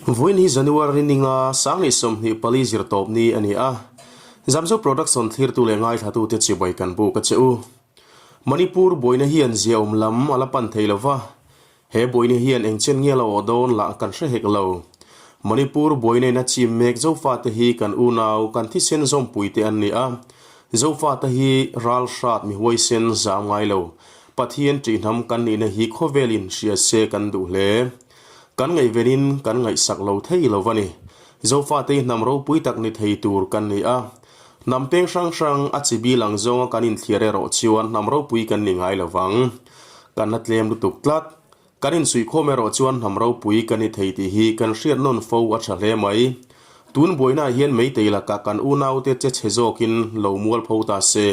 Vawiin hi January ninga 2024 zirtawp ni a ni a, Zamzo Production thlirtu leh ngaithlatute chibai kan buk a che u. Manipur buaina hian ziaawm lam a la pan thei lo va, he buaina hian eng chen nge la awh dawn lah kan hre hek lo. Manipur buaina in a chim mek Zofate hi kan unau, kan thisen zawmpuite an ni a. Zofate hi ral hrat mi huaisen zam ngai lo, Pathian ṭihnam kan nihna hi khawvelin hria se kan duh hle. Kan ngaihvenin kan ngaihsak lo thei lo va ni. Zofate hi hnam ropui tak ni thei tur kan ni a. Hnam peng hrang hrang a chi bil ang zawnga kan inthliar erawh chuan hnam ropui kan ni ngai lo vang. Kan la tlem lutuk tlat. Kan insuihkhawm erawh chuan hnam ropui kan ni thei tih hi kan hriat nawn fo a tha hle mai. Tun buainaah hian meitei lakah kan unaute che chhe zawkin lo mualpho ta se,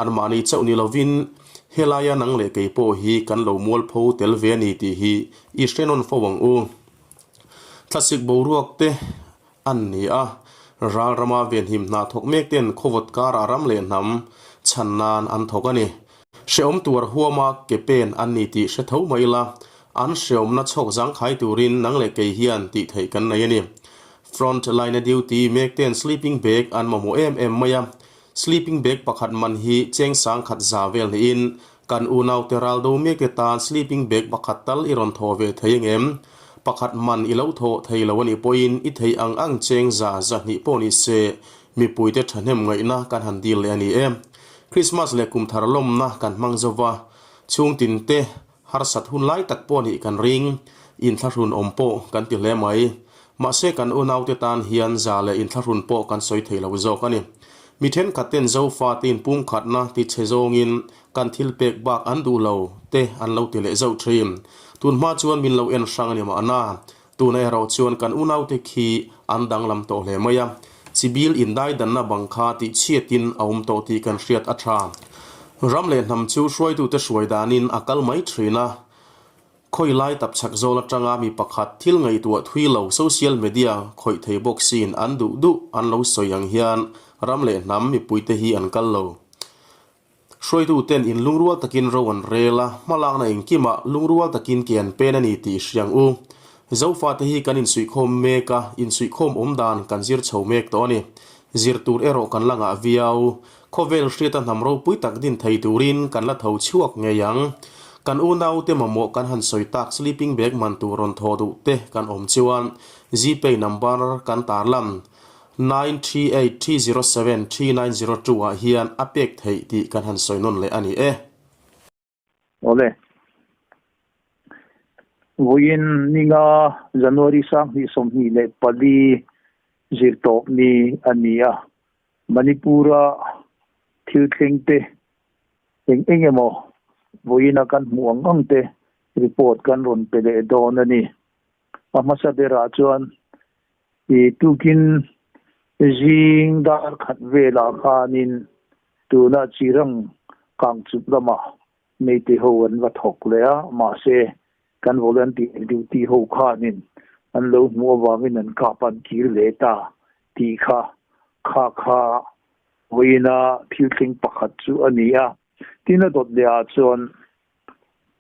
anmahni chauh ni lovin helaia nang leh kei pawh hi kan lo mualpho tel ve a ni tih hi i hre nawn fo ang u. Thlasik boruak te an ni a, ral rama venhim hna thawk mek ten khawvawt karah ram leh hnam chhan nan an thawk a ni. Hrehawm tuar huama ke pen an ni tih hre tho mai ila, an hrehawmna chhawk zangkhai turin nang leh kei hian tih theih kan nei a ni. Front line a duty mek ten sleeping bag an mamawh em em mai a, sleeping bag pakhat man hi cheng sang khat za vel niin kan unaute ral do mek te tan sleeping bag pakhat tal i rawn thaw ve thei angem? Pakhat man i lo thaw thei lo a nih pawhin i thei ang ang cheng za zahnih pawh ni se mipuite thahnem ngaihna kan han dil leh a ni e. Krismas leh kum thar lawmna kan hmang zo va, chhungtin te harsat hun lai tak pawh nih kan ring, inthlahrun awm pawh kan ti hle mai. Mahse kan unaute tan hian za leh inthlahrun pawh kan sawi thei lo zawk a ni. Mi thenkhat ten Zofate inpumkhatna ti chhe zawngin kan thil pek bak an duh lo te an lo ti leh zauh thin. Tun hma chuan min lo en hrang a ni mahna, Tuna erawh chuan kan unaute khi an danglam tawh hle mai a, chibil indaidanna bang kha tihchhiatin a awm tawh tih kan hriat a tha. Ram leh hnam chu hruaitute hruai danin a kal mai thin a, khawi lai tapchhak zawl atanga mi pakhat thil ngaihtuah thui lo social media khawih thei bawk siin an duh duh an lo sawi ang hian ram leh hnam mipuite hi an kal lo. Hruaituten in lungrual takin ro an rel a, hmalakna engkimah lungrual takin ke an pen a ni tih hriang u. Zofate hi kan insuihkhawm mek a, insuihkhawm awm dan kan zir chho mek tawh a ni. Zir tur erawh kan la ngah viau. Khawvel hriata hnam ropui tak din thei turin kan la tho chhuak ngei ang. Kan unaute mamawh kan han sawi tak sleeping bag man tur rawn thaw duh te kan awm chuan Gpay number kan tarlan. 938307390 ah hian a pek theih tih kan han sawi nawn leh a ni e. Awle. Vawiin ninga January 2024 zirtawp ni a ni a, Manipur-a thil thleng te eng eng emaw vawiina kan hmuh ang ang te report kan rawn pe leh dawn a ni. A hmasa berah chuan I tukin zing dar khat velah khanin tuna Chirang Kangchup lamah Meitei ho an va thawk leh a, mahse kan volunteer duty ho khanin an lo hmuh avangin an kap an kir leh ta tih kha kha kha vawiina thil thleng pakhat chu a ni a. Tin a dawt lehah chuan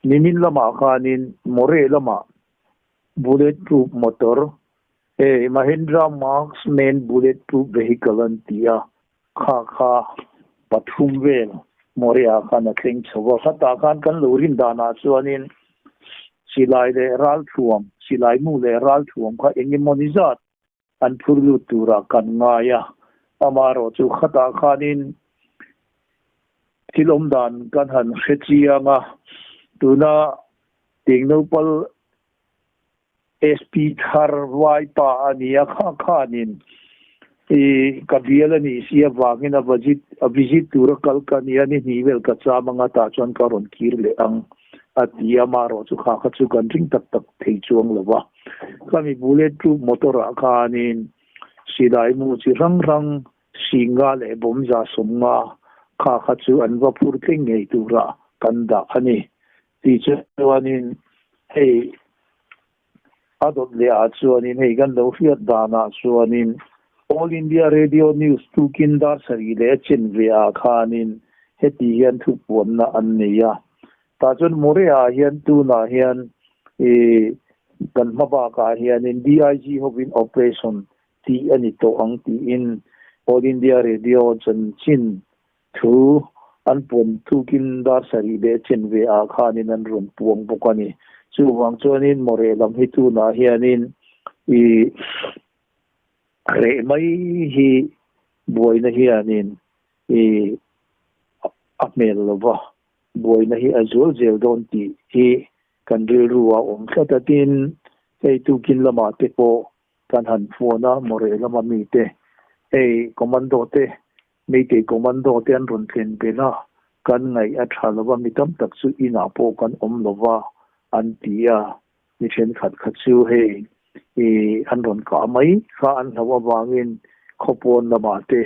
nimin lamah khanin Moreh lamah Bullet proof motor, hei Mahindra Marksman bullet proof vehicle an ti a, kha kha pathum vel Moreh-ah khan a thleng chho a, khatah khan kan lo rin danah chuanin silai leh ralthuam, silai mu leh ralthuam kha eng emaw ni zat an phur lut turah kan ngai a, amaherawh chu khatah khanin thil awm dan kan han hre chiang a, tuna Tingnopal SP thar Vaipa a ni a, kha khanin i ka bial a nih si avangin a visit a visit tura kal ka ni a, ni hnih vel ka cham anga tah chuan ka rawn kir leh ang a ti a, amaherawh chu kha kha chu kan ring tak tak thei chuang lo va. Khami bullet proof motor ah khanin silai mu chi hrang hrang singa leh bawmza sawmnga kha kha chu an va phur thleng ngei tura kan dah a ni. Tih chuanin hei a dawt leh ah chuanin hei kan lo hriat danah chuanin All India Radio News tukin dar sarih leh a chen ve ah khanin heti hian thupuanna an nei a. Tah chuan Moreh ah hian tunah hian ih. Kan hma bakah hianin DIG hovin operation tih a ni tawh ang tiin All India Radio chanchin thu an puan tukin dar sarih leh chen ve ah khanin an rawn puang bawk a ni. Chuvang chuanin Moreh lam hi tunah hianin i reh mai hi buaina hianin i a hmel lova buaina hi a zual zel dawn tih hi kan rilru a awm tlat a. Tin, hei tukin lamah te pawh kan han phone a, Moreh lama mite hei commando te Meitei commando te an rawn thlen belh a, kan ngaih a tha lova, mi tam tak chu inah pawh kan awm lova an ti a, mi thenkhat kha chu hei i an rawn kah mai kha an hlauh avangin khawpawn lamah te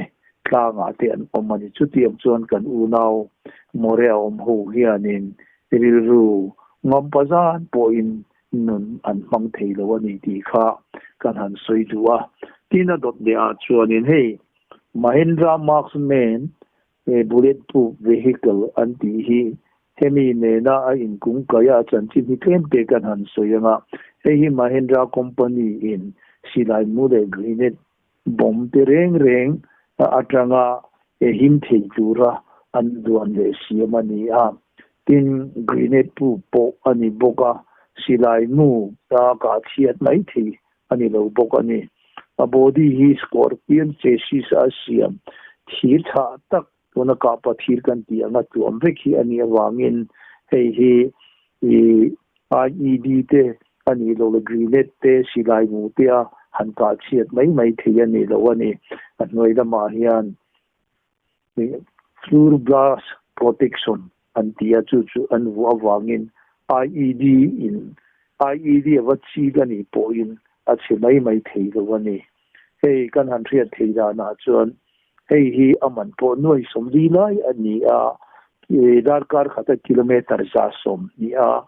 tlangah te an awm a ni. Chutiang chuan kan unau Morea awm ho hianin rilru ngampa zan pawhin nun an hmang thei lo a ni tih kha kan han sawi duh a. Tin a dawt leh ah chuanin hei Mahindra Marksman Bulletproof Vehicle an tih hi hemi nena a inkungkaih a chanchin hi tlem te kan han sawi ang a, hei hi Mahindra company in silai mu leh grenade bomb te reng reng atanga him thei tura an duan leh siam a ni a, tin grenade proof pawh a ni bawk a, silai mu a kah chhiat mai thei a ni lo bawk a ni. A body hi Scorpion chassis a siam thir chhah tak tuna kahpa thir kan tih anga tuam vek hi a nih avangin hei hi IED te a nih loh leh grenade te silai mu te a han kah chhiat mai mai thei a ni lo a ni. A hnuai lamah hian Floor blast protection an ti a, chu chu an vuah avangin IED in IED a va chik a nih pawhin a chhe mai mai thei lo a ni. Hei kan han hriat thei danah chuan hei hi a man pawh nuai sawmli lai a ni a, darkar khata kilometre 120 a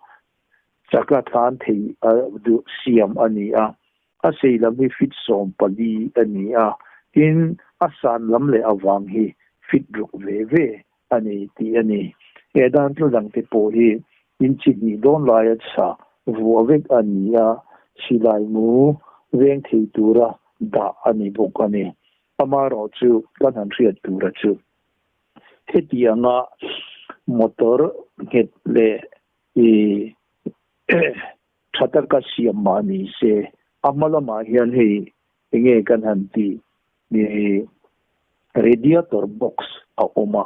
chaka tlan thei a duh siam a ni a, a sei lam hi feet 14 a ni a, tin a san lam leh avang hi feet 6 ve ve a ni tih a ni. He dan tla dangte pawh hi inchi hnih dawn laia chha vuah vek a ni a, silai mu veng thei tura dah a ni bawk a ni. Amaherawhchu kan han hriat tura chu hetianga motor nghet leh i tha taka siam mah ni se, a hma lamah hian hei enge kan han tih i radiator box a awm a.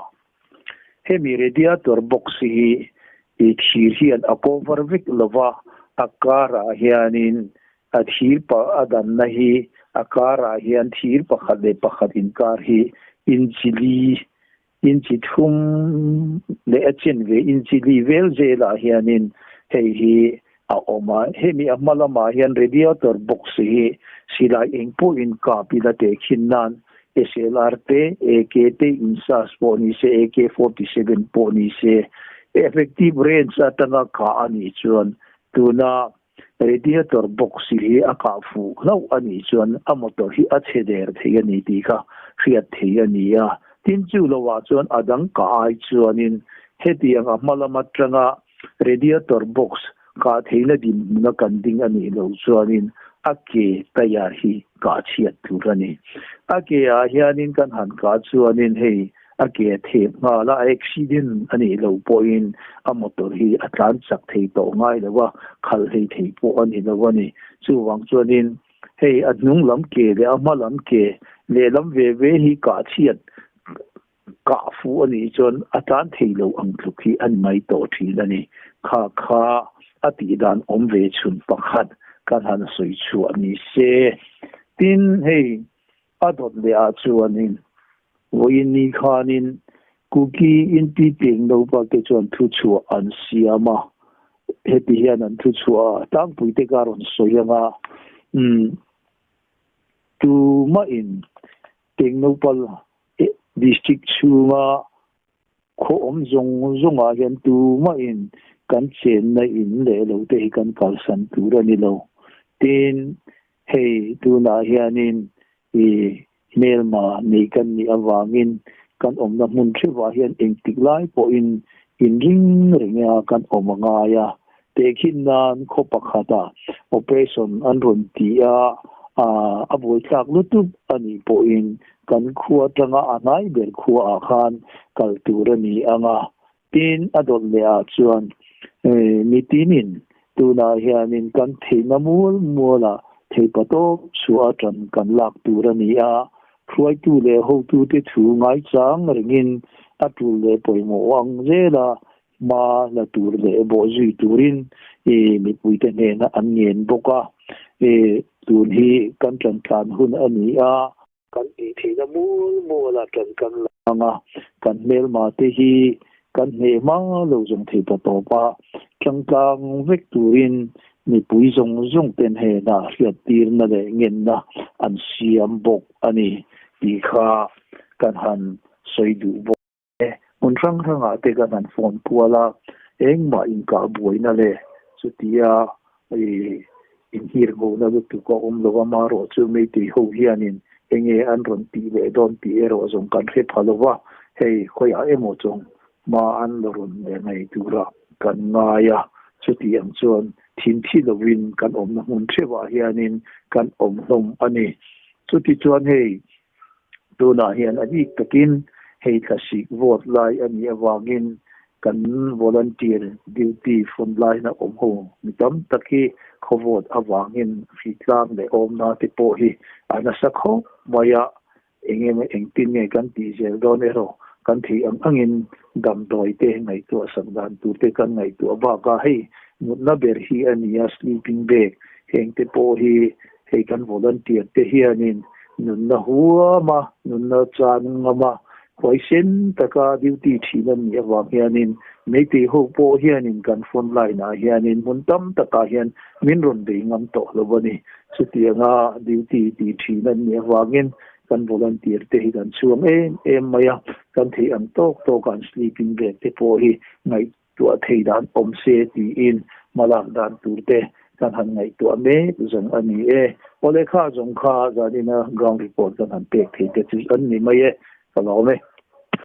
Hemi radiator box hi i thir hian a cover vek lova, a karah hianin a thir pa a danna hi a karah hian thir pakhat leh pakhat inkar hi inchi li Inchi thum leh a chen ve inchi li vel zelah hianin hei hi a awm a, hemi a hma lamah hian radiator box hi silai eng pawhin kap ila tehkhin nan SLR te, AK te, INSAS pawh ni se, AK-47 pawh ni se, effective range atanga kah a nih chuan tuna Radiator box hi a kah fuh hlauh a nih chuan a motor hi a chhe der thei a ni tih kha hriat thei a ni a. Tin chu lovah chuan a dang kah ai chuanin hetiang a hma lam atanga radiator box kah theihna dinhmuna kan ding a nih loh chuanin a ke tire hi kah chhiat tur a ni. A ke ah hianin kan han kah chuanin hei A ke a thep nghal a, a accident a nih loh pawhin a motor hi a tlan chak thei tawh ngai lo a, khalh hlei thei pawh a ni lo a ni. Chuvang chuanin hei a hnung lam ke leh a hma lam ke lehlam ve ve hi kah chhiat kah fuh a nih chuan a tlan thei lo ang tluk hi a ni mai tawh thin a ni. Kha kha a tih dan awm ve chhun pakhat kan han sawi chhuah ni se. Tin, hei A dawt leh ah chuanin vawiin ni khanin Kuki inti teng naupa te chuan thuchhuah an siam a, heti hian an thuchhuah a, tlangpui te ka rawn sawi ang a, umm tumahin teng naupa district chhunga Khaw awm zawng zawngah hian tumahin kan chenna in leh lo te hi kan kalsan tur a ni lo. Tin, hei tunah hianin i hmelma nei kan nih avangin kan awmna hmun theuhah hian engtik lai pawhin inring renga kan awm a ngai a. Tehkhin nan khaw pakhata operation an rawn ti a, a buaithlak lutuk a nih pawhin kan khua atanga a hnai ber khuaah khan kal tur a ni ang a. Tin, a dawt leh ah chuan mitinin tunah hianin kan theihna mual mualah theihpatawp chhuah atan kan lak tur a ni a, hruaitu leh hotute thu ngaichang rengin a tul leh pawimawh ang zela hma la tur leh bawhzui turin mipuite hnena an ngen bawk a. Tun hi kan tantlan hun a ni a. Kan tih theihna mual muala tan kan la ang a, kan hmelma te hi kan hneh hma lo zawng thei ta tawp a, tlangtlang vek turin mipui zawng zawng ten hnena hriattirna leh ngenna an siam bawk a ni tih kha kan han sawi duh bawk. E, hmun hrang hrangah te kan han phone kual a, engmah inkah buaina leh chutia i inhir nghona lutuk a awm lo a, marawh chu Meitei ho hianin enge an rawn tih leh dawn tih erawh zawng kan hre pha lo va, hei khawiah emaw chawng hma an la rawn leh ngei tura kan ngai a, chuti ang chuan thinthi lovin kan awmna hmun theuhah hianin kan awm hlawm a ni. Chuti chuan hei Tunah hian a bik takin hei thlasik vote lai a nih avangin kan volunteer duty front line a awm ho mi tam tak hi khaw vote avangin hritlang leh awmna te pawh hi a nasa khawp mai a, eng emaw engtin nge kan tih zel dawn erawh kan theih ang angin damdawi te ngaihtuah sak dan tur te kan ngaihtuah bakah hei mutna ber hi a ni a sleeping bag heng te pawh hi Hei kan volunteer te hianin nunna huama, nunna chan ngama, huaisen taka duty thin an nih avang hianin Meitei ho pawh hianin kan front line ah hianin hmun tam takah hian min rawn bei ngam tawh lo a ni. Chutianga duty ti thin an nih avangin kan volunteer te hi kan chhuang em em mai a, kan theih ang tawk tawk an sleeping bag te pawh hi ngaih Tuah thei dan awm se tiin hmalak dan tur te kan han ngaihtuah mek zawng a ni e. Awle kha zawng kha zanina ground report kan han pek thei te chu an ni mai e, ka lawm e.